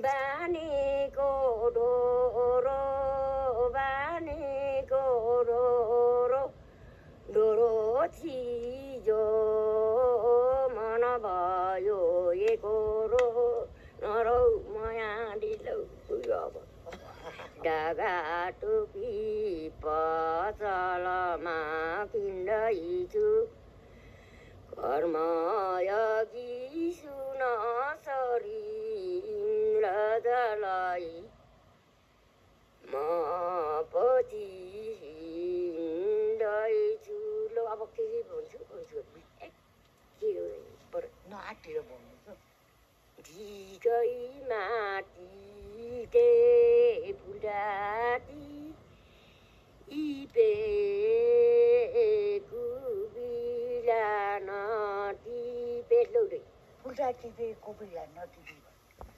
बानीको डोरो बानीको डोरो डोरो थिजो मन भयो एकोरो नरौ माया ढिलो अब ढाका टोपी पसलमा किन्दैछु कर्मयोगी सुन सरी इन्द्रजलाई म पछि हिँड्दैछु ल अब के भन्छु के हो नआटेर भन्नु ढिकै माटी के फुलाटी इपे कुबिला नटी पेट्लौडे फुल्टा टिपेको बेला नटिपे